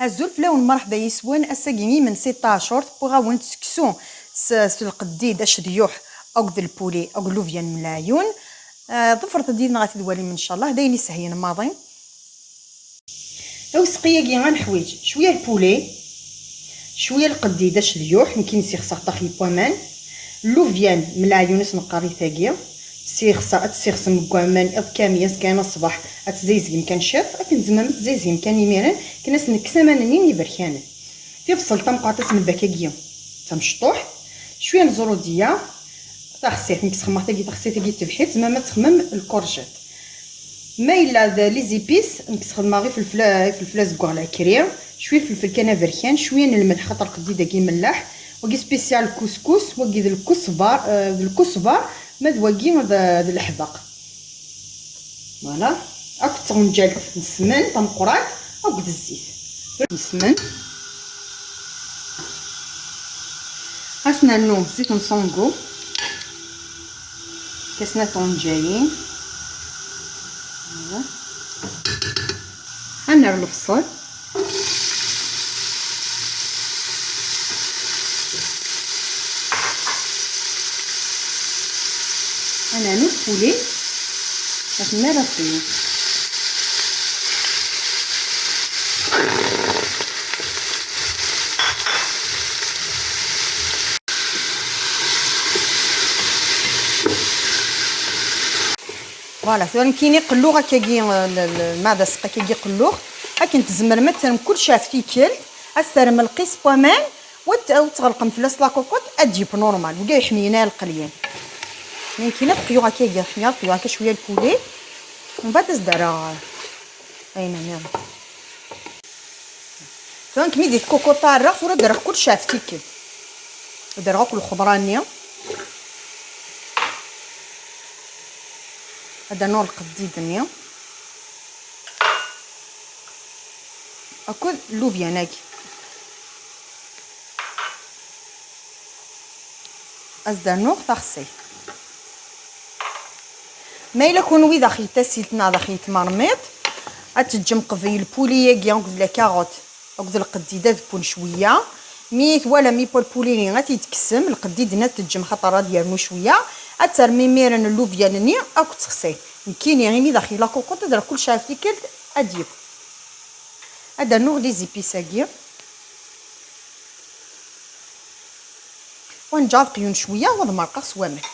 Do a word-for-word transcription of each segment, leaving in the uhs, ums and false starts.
Azul fell-awen, mṛeḥba yis-wen. Ass-agi imensi ṭaɛcurt, wwiɣ-awen-d seksu s, s lqeddid, acedluḥ, akked lpuli, akked lubyan n leɛyun. Ah, ḍefret-d yid-neɣ ad t-id-twalim, ncallah, d ayen isehlen maḍi. Awseq-agi ad neḥwiǧ cwiya lpuli, cwiya lqeddid, acedluḥ, nekkini ssixseɣ-t axi n waman, lubyan n leɛyun as neqqar i tagi, ssixseɣ, ad tt-ssixsem deg waman iḍ kamel, azekka ṣṣbeḥ ad tzayzgem kan ciṭ, akken tzemrem ad tzayzgem kan imiren, akken ad s-nekkes aman-nni iberkanen. Tibṣelt tameqqrant ad tt-nebbak-agi d tamecṭuḥt, cwiya n ẓrudiya, taxsayt, nekk sxemmeɣ tagi, taxsayt-agi d tebḥirt, tzemrem ad txemmem lkurjat. Ma yella d les épices, nekk sxedmeɣ ifelfel, ifelfel azeggaɣ lakri, cwiya ifelfel kan aberkan, cwiya n lmelḥ, xaṭer lqeddid-agi melleḥ, wagi spécial lkuskus, wagi d lkusbar, eh, d lkusbar, ma d wagi d, d leḥbeq. Voilà. Akked tɣenǧalt n ssmen tameqqrant, akked zzit. N ssmen. Ad s-nernu zzit n ṣungu. Kasna ṭunǧayin. Voilà. Ad nerr lebṣel. Ad nernu lpuli. Ad nerr aṭṭi. Voilà, tura nekkini qelluɣ akkagi, l-, l-, ma d aseqq akkagi qelluɣ. Akken tzemrem ad terrem kullec ɣef tikkelt, ad s-terrem lqis n waman, u t-, u tɣelqem fell-as la cocotte, ad d-yeb normal, wigi yeḥmiyen ay lqelyan. Nekkini ad qeyuɣ akkagi, ḥmiɣ ad qeyuɣ akka cwiya lpuli, mbeɛd ad s-d-rreɣ ayen nniḍen. Tura nekkini di tkukuṭ ara, tura ad d-rreɣ kullec ɣef tikkelt. Ad d-rreɣ akk lxeḍra-nni. Ad d-rnuɣ lqeddid-nni. Akked llubyan-agi. Ad s-d-rnuɣ taxsayt. Ma yella kunwi d axi tasilt neɣ d axi tmermiṭ, ad teǧǧem qbel lpuli-agi akked la carotte akked lqeddid ad wwen cwiya. Mi twalam yewwa lpuli-nni, ad t-id-tekksem, lqeddid-nni ad t-teǧǧem xaṭer ad yernu cwiya. Ad terrem imiren llubyan-nni akked texsayt. Nekkini imi d axi la cocotte, ad rreɣ kullec ɣef tikkelt, ad yeww. Ad d-rnuɣ les épices-agi. Wa neǧǧa ad qyun cwiya, wa ad merqeɣ s waman.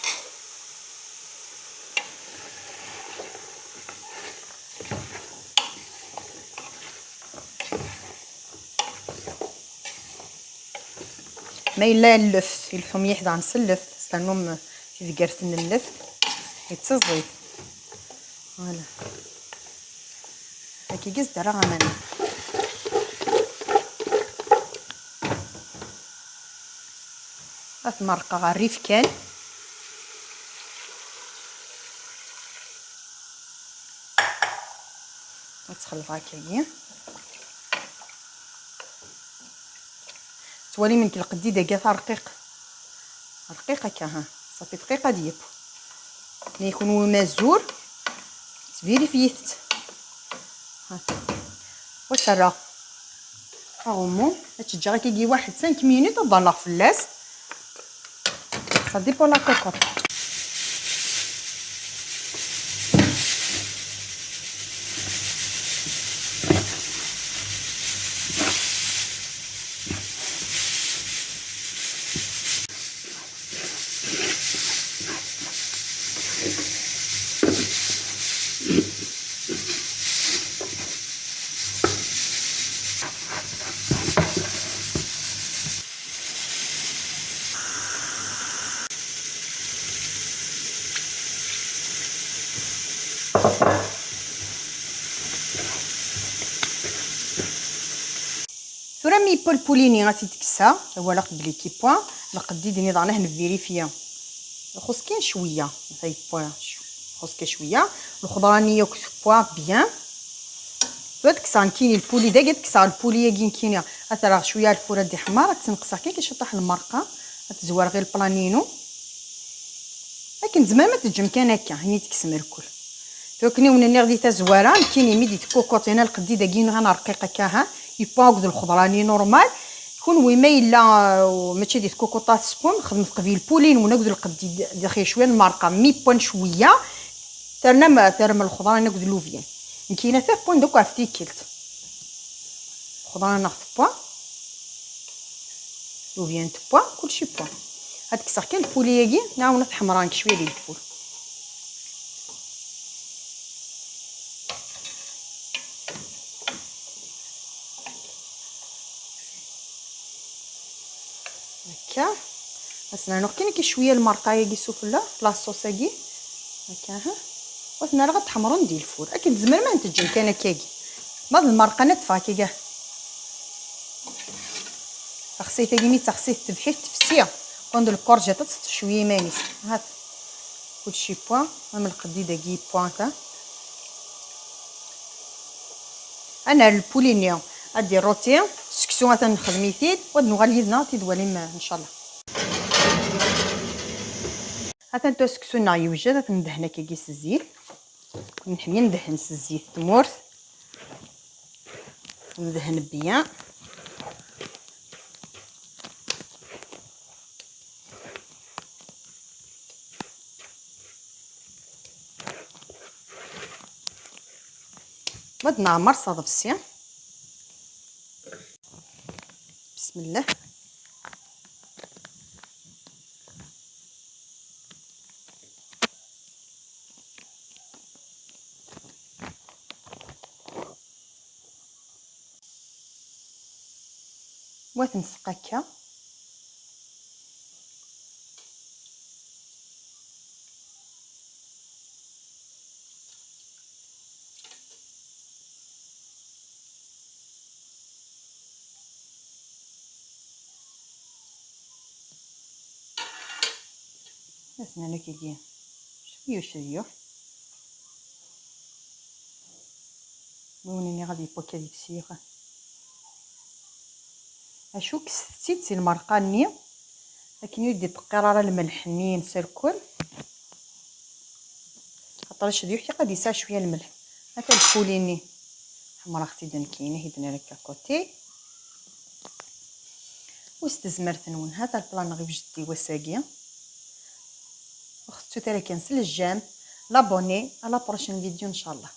Ma yella lleft, ileḥḥu mliḥ daɣen s lleft, s ternum tidgert n lleft, yettiẓid. Voilà. Akkagi s-d-rreɣ aman. Ad t-merqeɣ rrif kan. Ad t-xelḍeɣ akkagi. Tettwalim nekk lqeddid-agi ata rqiq. Rqiq akka, ha. Ṣafi dqiqa ad yeww. Ma kunwi mazur, svirifyit-t. Ha. Wa terra aɣummu, ad tt-ǧǧeɣ akkagi waḥed cinq minutes, ad ḍalleɣ fell-as. Ça dépend la cocotte. Tura mi yewwa lpuli-nni ad t-id-kkseɣ, walaɣ belli yewwa, lqeddid-nni daɣen ad t-nvirifyi. Ixuṣ kan cwiya, ata yewwa, ixuṣ kan cwiya. Lxeḍra-nni yakk tewwa bien. Tura ad kkseɣ nekkini lpuli, dagi ad kkseɣ lpuli-agi nekkini. Ad t-rreɣ cwiya ar lfur ad d-iḥmer, ad tt-neqseɣ kan ciṭuḥ lmerqa, ad tezwar ɣer lplan-inu. Akken tzemrem ad teǧǧem kan akka, imi teksem rrkel. Akken i wen-nniɣ di tazwara, nekkini mi d-i tkukuṭ, yana lqedd-i dagi nɣan rqiq akka, ha, yewwa akked lxeḍra-nni normal. Kunwi ma yella, uh, mačči di tkukuṭ ad tessewwem, xedmet qbel lpuli-nwen akked lqedd-i d-, dixi cwiya n lmerqa, mi wwan cwiya, terna ma-, terrem lxeḍra-nni akked lubyan. Nekkini ata wwan-d akk ɣef tikkelt. Lxeḍra-nneɣ tewwa, lubyan tewwa, kulci yewwa. Ad kkseɣ kan lpuli-agi, nɛawen ad t-ḥemreɣ nekk cwiya di lfur. Akka. Ad s-nernuɣ kan akka cwiya lmerqa-agi sufella, la sauce-agi. Akka, ha. Wa t-nerɣ ad t-ḥemren di lfur. Akken tzemrem ad t-teǧǧem kan akkagi. Ma d lmerqa-nni ad teffeɣ akka. Taxsayt-agi mi d taxsayt tebḥirt tefsi. Quand le courgette ad teṭṭef cwiya iman-is. Hat. Kulci yewwa, même lqedd-i dagi yewwa akka. Ad nerr lpuli-nni ad d-irruti, seksu atan nexdem-it-id, wa ad nuɣal yid-neɣ ad t-id-walim, ncallah. Atan tura seksu-nneɣ yewjed, ad t-ndehhen akkagi s zzit. Nḥemmel ndehhen s zzit tmurt. Ndehhen bien. Ma d-neɛmer s aḍebsi. بسم الله. Wa tenseq akka. Asnan akkagi. Cwiyya, cwiyya. Mi wen-iniɣ ad yeww akka deg-s yiɣ. Acu, kkset-tt-id si lmerqa-nni, akken ur d-iṭeqqir ara lmelḥ-nni s rrkel. Xaṭer acedluḥ iqad yesɛa cwiya lmelḥ. Ata lfuli-nni. Ḥemmreɣ-t-id nekkini, ad t-nerr akka côté. U s tezmert-nwen, hata lplan-nneɣ iwjed i wass-agi. Ur ɣ-tettut ara kan s le j'aime, l'abonné, à la prochaine vidéo, ncallah.